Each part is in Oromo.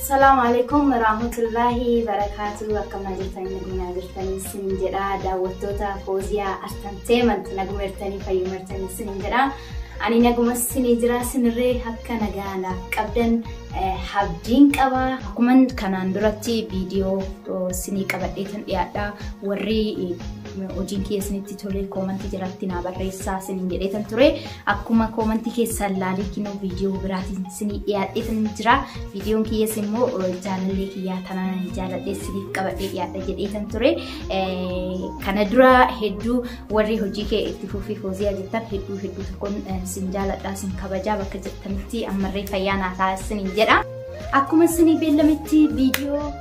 Salaamu alaikum warahmatullahi barakatuh. Akkam naa jirtanii, nagumaa jirtanii isiniin jedha. Daawwattoota Fooziyaa Artanteemant, naguma jirtanii, fayyuma jirtanii isiniin jedha. Ani naguma isinii jira, isinirree akka nagaa naaf qabdan abdiin qaba. Akkuma kanaan duratti viidiyoo isinii qabadheetan dhiyaadha. Warri hojiin kiyya isinitti tole koomantii jalatti naa barreessaa isiniin jedheetan ture. Akkuma koomantii keessan laalee kinoo viidiyoo biraatiin isinii dhiyaadheetan jira. Viidiyoon kiyyas immoo jaalallee kiyyaa tanaan jaaladhee isiniif qabadhee dhiyaadha jedheetan ture. Kana dura hedduu warri hojii kee itti fufii Fooziyaa jettan, hedduu hedduu tokkoon isin jaaladha, isin kabajaa, bakka jirtanitti ammarree fayyaa naa ta'a isiniin jedha. Akkuma isinii beellametti viidiyoo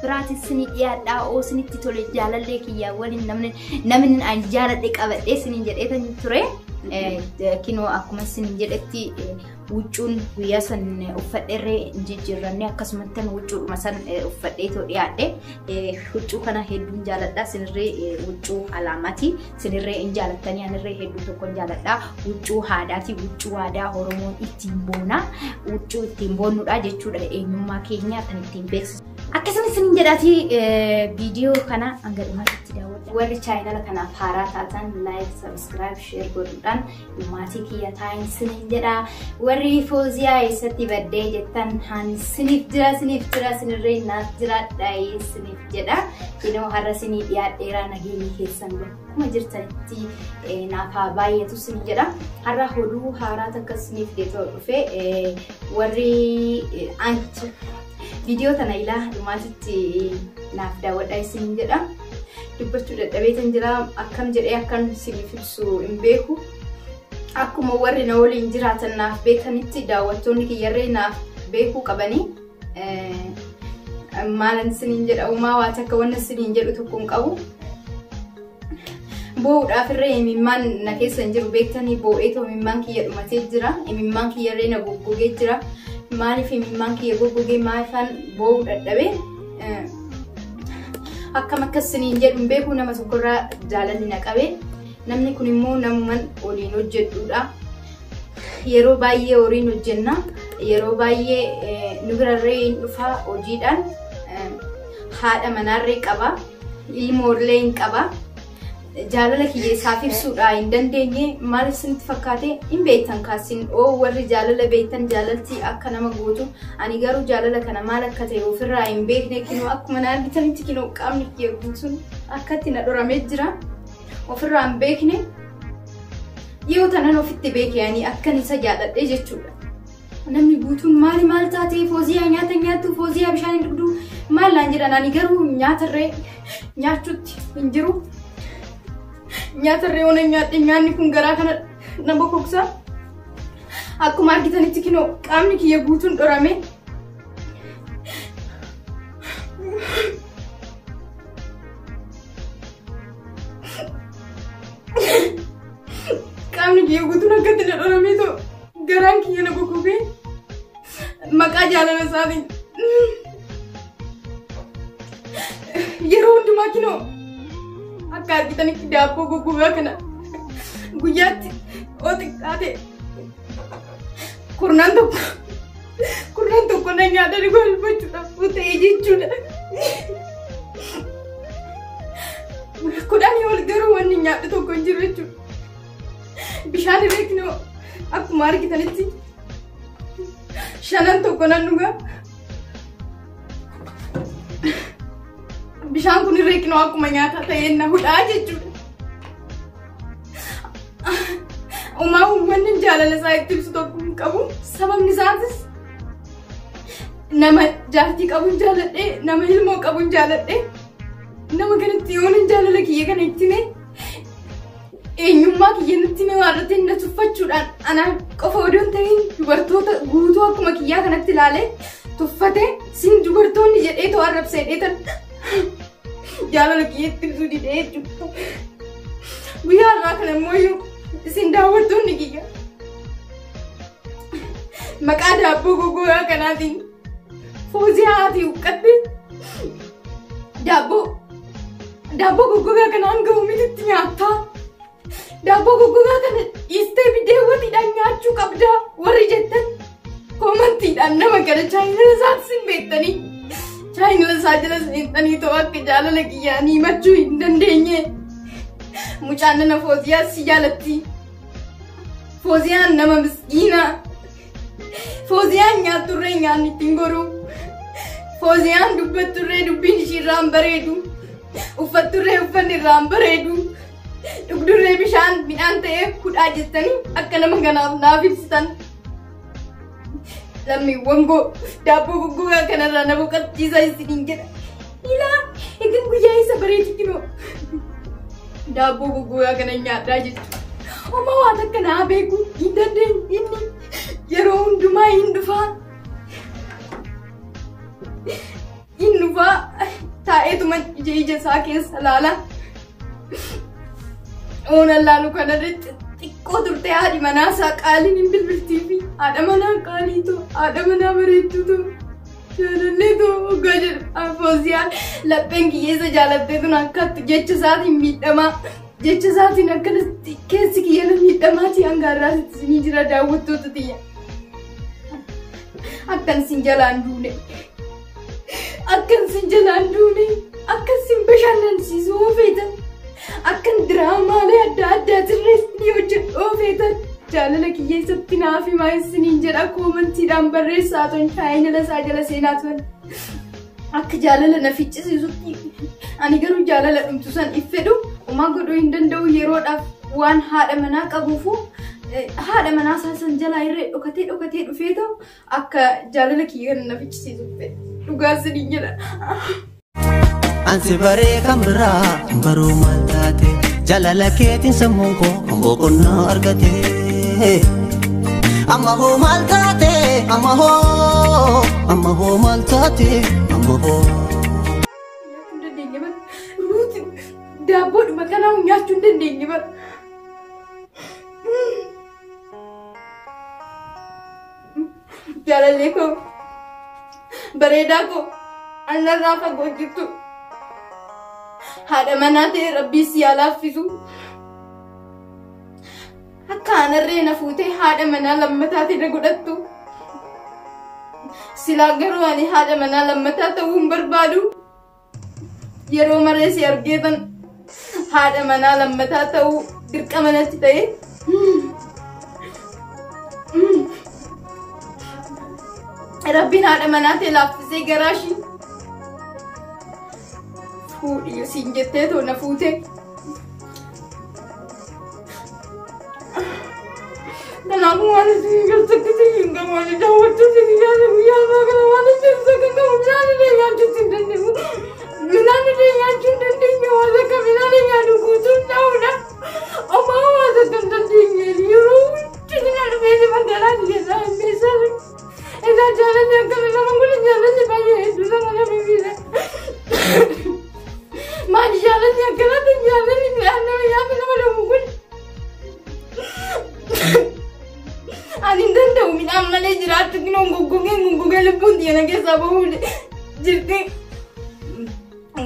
biraatiin isinii dhiyaadhaa, oo isinitti tole jaalallee kiyyaa waliin namni ani jaaladhe qabadhee isiniin jedheetan ture. Kinoo akkuma isiniin jedhetti huccuun guyyaa san uffadheerree hin jijjiirranne, akkasumatti huccuudhuma san uffadhee too dhiyaadhe. Huccuu kana hedduun jaaladha, isinirree huccuu alaamaati, isinirree hin jaalattanii, anirree hedduu tokkoon jaaladha. Huccuu aadaati, huccuu aadaa Oromoon ittiin boona, huccuu ittiin boonnudha jechuudha, eenyummaa keenya kan ittiin beeksisu. Akkasuma isiniin jedhaati viidiyoo kana hanga dhumaatti daawwadha. Warri chaayinala kanaaf haaraa taatan like, subscribe, share godhuudhaan maatii kiyya taa'in isiniin jedha. Warri Fooziyaa eessatti baddee jettan, ani isiniif jira, isiniif jira, isinirree naaf jiraadha isiniif jedha. Kinoo har'a isinii dhiyaadheeraa, nageenyi keessan bakkuma jirtanitti naaf haa baay'atu isin jedha. Har'a oduu haaraa takka isiniif deetoo dhufe. Warri anchi viidiyoo tana ilaa dhumaatitti naaf daawwadhaa isin jedha. Dubbachuu dadhabeetan jira, akkam jedhee akkan isiniif ibsu hin beeku. Akkuma warri na waliin jiraatan naaf beekanitti daawwattoonni kiyyarree naaf beekuu qabanii. Maalan isiniin jedha, uumaa waa takka wanna isiniin jedhu tokko hin qabu. Boo'uudhaaf irree imimmaan na keessa hin jiru, beektanii, boo'eetoo imimmaan kiyya dhumatee jira. Imimmaan kiyyarree na goggogee jira. Maaliif imimmaan kiyya goggogee, maaliifaan boo'uu dadhabee? Akkam akka isiniin jedhu hin beeku, nama tokkorraa jaalalli na qabe. Namni kun immoo namuman waliin hojjedhuudha. Yeroo baay'ee horiin hojjenna. Yeroo baay'ee nu birarree hin dhufa hojiidhaan. Haadha manaarree qaba. Ilmoollee hin qaba. Jaalala kiyya isaaf ibsuudhaa hin dandeenye. Maal isinitti fakkaate hin beektan kaasin oo warri jaalala beektan jaalalti akka nama gootu. Ani garuu jaalala kana maal akka ta'e ofirraa hin beekne. Kinoo akkuma na argitanitti kinoo qaamni kiyya guutuun akkatti na dhoramee jira. Ofirraa hin beekne. Yoo tanan ofitti beeke ani akkan isa jaaladhe jechuudha. Namni guutuun maali, maal taate Fooziyaa, nyaata nyaattu Fooziyaa, bishaan hin dhugdu, maal naan jedhan. Ani garuu nyaatarree nyaachuutti hin jiru. Nyaatarree waan nyaadhe nyaanni kun garaa kana na bokoksa. Akkuma argitanitti kinoo qaamni kiyya guutuun dhorame. Qaamni kiyya guutuun akkatti na dhoramee too garaan kiyya na bokkokee maqaa jaalala isaatiin yeroo hundumaa kinoo akka argitanitti daabboo goggogaa kana guyyaatti oo xiqqaate kurnaan tokko, kurnaan tokko na nyaatanii golbachuudhaaf ta'e jechuudha. 10 ol garuu wanni nyaadhu tokko hin jiru jechuudha. Bishaan irra kinoo akkuma argitanitti shanan tokko nan dhuga. Bishaan kun irra kinoo akkuma nyaataa ta'ee na hudhaa jechuudha. Uumaa wanni jaalala isaa itti ibsu tokko hin qabu. Sababni isaatis nama jaartii qabuun jaaladhee, nama ilmoo qabuun jaaladhee, nama kanatti yoon jaalala kiyya kana itti hime eenyummaa kiyya natti hime waan irratti na tuffachuudhaan anaan qofa odoo hin ta'in dubartoota guutuu akkuma kiyyaa kanatti ilaalee tuffate, sin dubartoonni jedhee too arrabsee dheetan jaalala kiyya itti ibsuu didee jechuudha. Guyyaa har'aa kana immoo isin daawwattoonni kiyya maqaa daabboo goggogaa kanaatiin Fooziyaa haati huqqatte daabboo goggogaa kana hanga uumititti nyaattaa. Daabboo goggogaa kana dhiistee biddeen waxiidhaan nyaachuu qabdaa warri jettan. Koomantiidhaan nama kana chaayinala isaatti sin beektanii chaayinala isaa jala seentanii ta'u akka jaalala kiyyaanii himachuu hin dandeenye. Mucaan nana Fooziyaa si jaalatti. Fooziyaan nama miskiinaa. Fooziyaan nyaatturree nyaanni ittiin goru. Fooziyaan dubbatturree dubbiin ishii irraan bareedu. Uffatturree uffanni irraan bareedu. Dhugdurree bishaan midhaan ta'ee hudhaa jettanii akka nama kanaaf naaf ibsitan. Lammiiwwan koo daabboo goggogaa kanarraa na boqochiisaa isiniin jedha. Ilaa egaa guyyaa isa bareedu kinoo. Daabboo goggogaa kana nyaadhaa jechuudha. Homaa waan akka naa beeku hin dandeenye inni yeroo hundumaa hin dhufaa. Hin dhufaa taa'eetuma ija ija isaa keessa laala. Oonan laalu kanarratti xiqqoo turte haadhi manaa isaa qaaliin hin bilbiltii fi haadha manaa qaalii too haadha manaa bareedduu too jaalallee too hoggaa jedhu Fooziyaan lapheen kiyyeessa jaalattee tun akkatti jecha isaatiin miidhamaa jecha isaatiin akkanatti keessi kiyyana miidhamaati hanga har'aatti isinii jira daawwattoota tiyya. Akkan isin jalaan duune akkan isin jalaan duune akkan isin bashannansiisuu feetan akkan diraamaalee adda addaatirra isinii hojjedhoo feetan jaalala kiyyeessatti naaf himaa isiniin jedha koomantiidhaan barreessaa turan chaayinala isaa jala seenaa turan. Akka jaalala na ficcisiisutti ani garuu jaalala dhumtu san if fedhu homaa godhuu hin danda'u yeroodhaaf waan haadha manaa qabuufu haadha manaa isaa san jalaa irree dhokatee dhokatee dhufee ta'u akka jaalala kiyya kana na ficcisiisuuf fedha. Dhugaa isiniin jedha. Ansi baree kan biraa baruu maal taate jaalala keetiin sammuun koo boqonnaa argate. Amma hoo maal taate amma hoo amma hoo maal taate amma hoo. Nyaachuu hin dandeenye bara. Ruuti daabboodhuma kanaa nyaachuu hin dandeenye bara. Jaalallee koo bareedaa koo anarraa fagoo jirtu. Haadha manaa ta'e rabbii si haa laaffisu. Akka anarree na fuutee haadha manaa lammataa ta'e na godhattu. Silaa garuu ani haadha manaa lammataa ta'uu hin barbaadu. Yeroo maree si argeetan haadha manaa lammataa ta'uu dirqama natti ta'e. Rabbiin haadha manaa ta'e laaffisee garaa ishii fuudhi siin jettee too na fuute. Kanaafuu waan isin gartatti hin qabu ani daawwattoota kiyyaata guyyaa isaa kana waan isin isa kan qabu midhaan illee nyaachuu hin dandeenyu. Midhaan illee nyaachuu hin dandeenye waan akka midhaan nyaatu guutuun dhahuudha. Homaa waan akka hin dandeenye yeroo hundinaa dhufee magaalaa keessaa hin beeksisa. Egaa jaalalli akkana nama kun jaalalli baay'ee hedduu nama nama miidha. Maali jaalalli akkanatti jaalalli midhaan nama nyaata nama dhabu kun. Ani hin danda'u midhaan malee jiraachuu kinoo goggogee goggogee lubbuun xiyya keessaa bahuu jirti.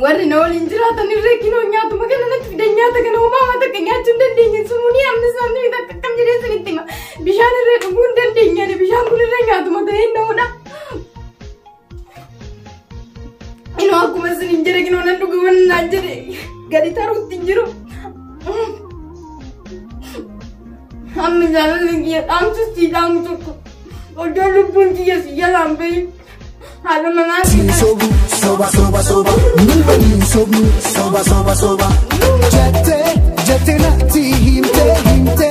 Warri na waliin jiraatan irree kinoo nyaatuma kana natti fidan nyaata kana homaa waan takka nyaachuu hin dandeenye sumuunii amni isaanii takka akkam jedhee isinitti hima. Bishaan irree dhuguu hin dandeenye bishaan kun irree nyaatuma ta'ee hin dha'uudha. Inoo akkuma isin hin jedhe kinoo nan dhugu waan naan jedhe gadi taruutti hin jiru. Amma jaalalli kiyya dhaamsus si dhaamu tokko odoo lubbuun kiyya si jalaan bahin haadha manaa kiyya. Sobu, soba, soba, soba. Nubani sobu, soba, soba, soba. Jette, jette natti himte, himte,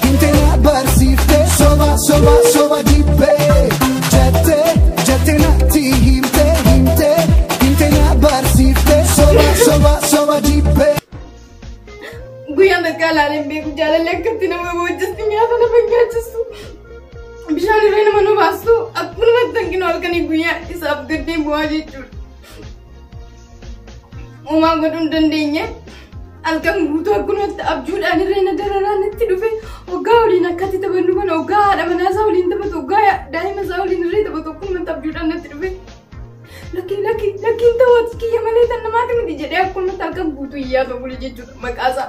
himte na barsiifte. Soba, soba, soba jibbe. Jette, jette natti himte, himte, himte na barsiifte. Soba, soba, soba jibbe. Guyyaan takka ilaalee hin beeku jaalalli akkatti nama boojjisti nyaata nama hin nyaachistu. Bishaan irree nama nu baastu akkanumatti hanqina halkanii guyyaa isaaf gaddee bu'aa jechuudha. Uumaa godhuu hin dandeenye halkan guutuu akkanumatti abjuudhaan irree na dararaa natti dhufe hoggaa waliin akkatti taphannu kana hoggaa haadha manaa isaa waliin taphatu hoggaa daa'ima isaa waliin irree taphatu akkanumatti abjuudhaan natti dhufe. Lakki lakki lakki hin ta'u ati kiyya malee tan namaati miti jedhee akkanumatti halkan guutuu iyyaa ta'u bule jechuudha maqaa isaa.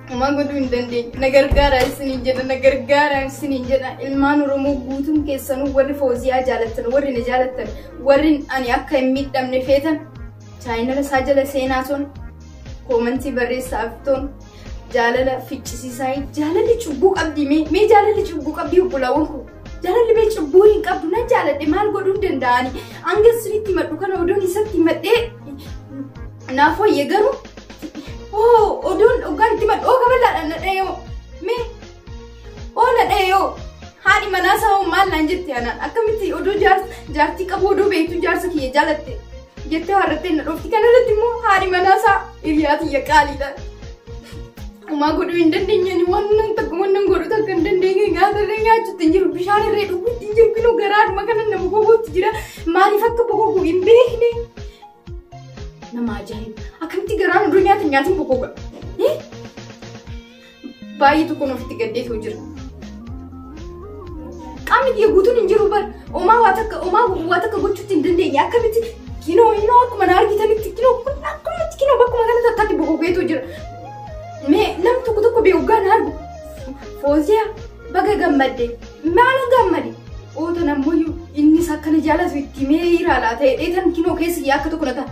Homaa godhuu hin dandeenye. Na gargaaraa isiniin jedha, na gargaaraa isiniin jedha. Ilmaan Oromoo guutuun keessanuu warri Fooziyaa jaalattan, warri na jaalattan, warri ani akka hin miidhamne feetan chaayinala isaa jala seenaa toon koomantii barreessaaf toon jaalala ficcisiisaa. Jaalalli cubbuu qabdi mee mee jaalalli cubbuu qabdi obbolaawwan koo. Jaalalli mee cubbuu hin qabdu nan jaaladhe maal godhuu hin danda'ani. Hanga isinitti himadhu kana odoon isatti himadhee naaf wayya garuu oo odoon dhugaan itti himadhu oo kaballaadhaan na dhahee mee oo na dhahee yoo haadhi manaa isaa hoo maal naan jette anaan akkamitti odoo jaartii qabu odoo beektu jaarsa kiyya jaalatte jettee harrattee na dhoofti kanarratti immoo haadhi manaa isaa hiriyaa tiyya qaaliidha. Homaa godhuu hin dandeenye ani waan takka waan godhu takka hin dandeenye nyaata illee nyaachuutti hin jiru bishaan illee dhuguutti hin jiru kinoo garaadhuma kana nama goguutti jira maaliif akka bogogu hin beekne. Nama ajaa'iba akkamitti garaan odoo nyaata nyaatiin bogoga. Baay'ee tokkoon ofitti gaddeetu jira. Qaamni kiyya guutuun hin jiru bar homaa waa takka homaa waa takka gochuutti hin dandeenye akkamitti kinoo inoo akkuma na argitanitti kinoo kun akkumatti kinoo bakkuma kana takkaatti bogogeetu jira. Mee namni tokko tokko beeku na argu. Fooziyaa baga gammadde maal gammade oota nammoyyuu innis akkana jaalatu itti mee ilaalaa ta'e dheetan kinoo keessa akka tokko na ta'a.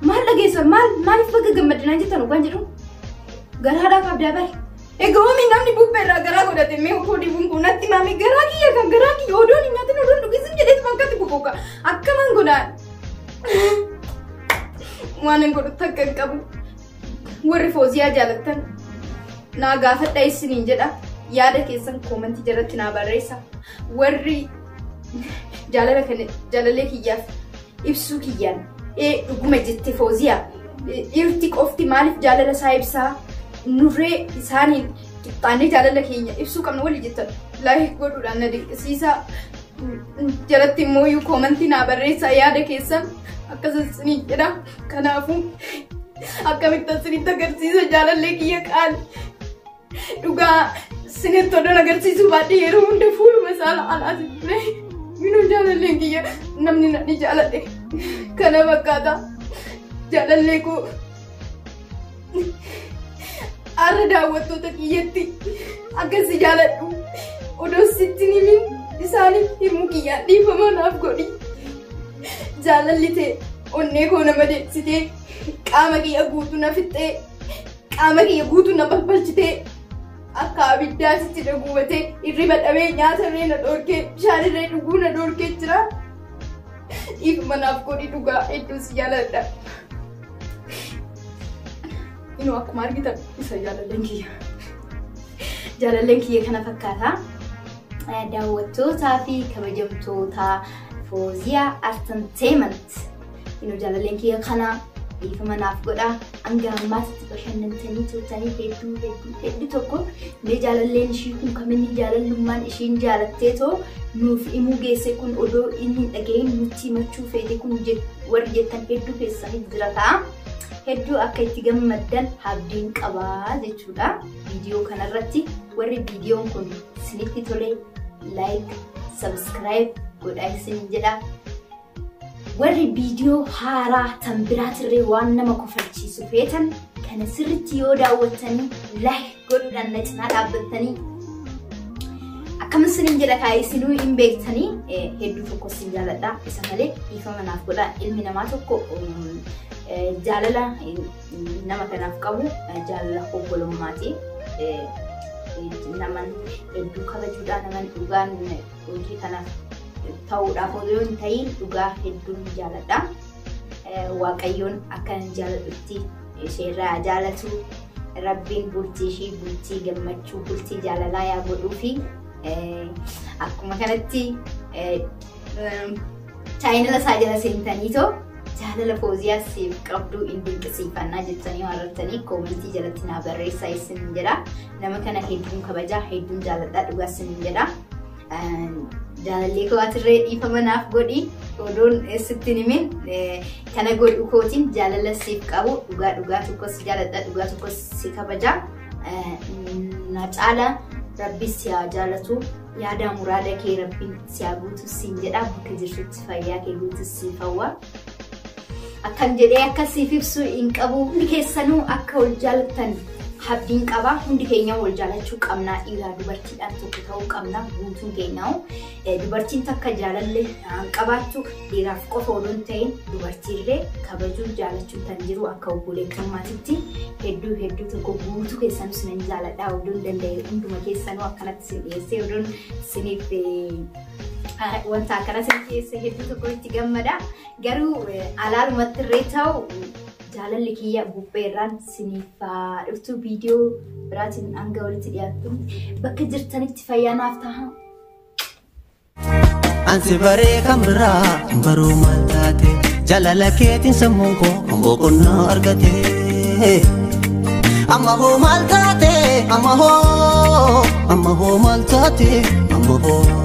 Maal dhageessan maal maaliif baga gammadde naan jettan dhugaan jedhu garaadhaa qabdaa bari. Egaa oomi namni bubbee irraa garaa godhate mee koo dibuun kun natti maame garaa kiyya kan garaa kiyya odoon hin nyaatin odoon dhugisin jedheetu akkatti boqoqa akkaman godhaan. Waan hin godhu takka hin qabu. Warri Fooziyaa jaalattan naa gaafadha isiniin jedha. Yaada keessan koomantii jalatti naa barreessa. Warri jaalala kana jaalalee kiyyaaf ibsuu kiyyaan ee dhuguma jette Fooziyaa dhiirti qofti maaliif jaalala isaa ibsaa nurree isaaniin qixxaannee jaalala keenya ibsuu qabna walii jettan like godhuudhaan na dinqisiisaa. Jalatti immoo iyyuu koomantii naa barreessaa yaada keessan akkasas isiniin jedha. Kanaafuu akkamitti isinitti agarsiisa jaalallee kiyya qaali. Dhugaa isinitti odoon agarsiisuu baadhee yeroo hunda fuuluma isaa alaa ture. Minuu jaalalleen kiyya namni na ni jaaladhe kana fakkaata. Jaalallee koo har'a daawwattoota kiyyatti akkasi jaaladhu odoo sitti himin isaaniif himuu kiyyaan dhiifama naaf godhi. Jaalalli ta'e onnee koo nama deebisitee qaama kiyya guutuu na fixxee qaama kiyya guutuu na balbalchitee akka abiddaa sitti na gubatee hirriba dhabee nyaata illee na dhorkee bishaan illee dhuguu na dhorkee jira. Dhiifama naaf godhi dhugaa hedduu si jaaladha. Inuu akkuma argitan isa jaalalleen kiyya. Jaalalleen kiyya kana fakkaata. Daawwattootaa fi kabajamtoota Fooziyaa Artanteement. Inuu jaalalleen kiyya kana dhiifama naaf godha. Hanga ammaatti bashannantanii turtanii hedduu hedduu hedduu tokko mee jaalalleen ishii kun kaminni jaalallummaan ishiin jaalattee too nuuf himuu geesse kun odoo inni hin dhagahin nutti himachuu feete kun warri jettan hedduu keessanii jira ta'a. Hedduu akka itti gammaddan abdiin qabaa jechuudha. Viidiyoo kanarratti warri viidiyoon kun isinitti tole like, subscribe godhaa isin jedha. Warri viidiyoo haaraa tan biraatirree waan nama kofalchiisu feetan kana sirriitti yoo daawwattanii like godhuudhaan na cinaa dhaabbattanii akkam isiniin jedha kaa isinuu hin beektanii hedduu tokko isin jaaladha. Isa malee dhiifama naaf godha. Ilmi namaa tokko jaalala nama kanaaf qabu jaalala obbolummaati. Naman hedduu kabajuudhaan naman dhugaan hojii kanaaf ta'uudhaaf odoo hin ta'in dhugaa hedduun jaaladha. Waaqayyoon akka hin jaaladhutti isheerraa jaalatu Rabbiin bultii ishii bultii gammachuu bultii jaalalaa yaa godhuu fi akkuma kanatti chaayinala isaa jala seentanii too jaalala Fooziyaa siif qabduu hin dinqisiifannaa jettanii warrattanii koomentii jalatti naa barreessaa isin jedha. Nama kana hedduun kabajaa hedduun jaaladhaa dhugaa isin jedha. Jaalallee koo atirree dhiifama naaf godhi odoon sitti himin kana godhu kootiin jaalala siif qabu dhugaa dhugaa tokkos jaaladha dhugaa tokkos si kabajaa. Na caala Rabbi si haa jaalatu yaada muraada kee Rabbiin si haa guutu siin jedha bakka jirtutti fayyaa kee guutu siif hawwa. Akkam jedhee akka siif ibsu hin qabu. Hundi keessanuu akka wal jaalattan Abdiin qaba. Hundi keenya wal jaalachuu qabna. Dhiiraa dubartiidhaan tokko ta'uu qabna. Guutuun keenya dubartiin takka jaalalle qabaattu dhiiraaf qofa odoo hin ta'in dubartiillee kabajuu jaalachuun kan jiru akka obboleettummaatitti hedduu hedduu tokko guutuu keessanus nan jaaladha. Odoon danda'e hunduma keessanuu akkanatti sin dhiyeessee odoon siniif wanta akkana sin dhiyeesse hedduu tokko itti gammada. Garuu alaalumatti illee ta'u jaalalli kiyya bubbeerraan siniif dhuftu. Viidiyoo biraatiin hanga walitti dhiyaattu bakka jirtanitti fayyaa naaf ta'a. Ansi baree kan biraa baruu maal taate, jaalala keetiin sammuun koo boqonnaa argate. Amma hoo maal taate, amma hoo, amma hoo maal taate, amma hoo.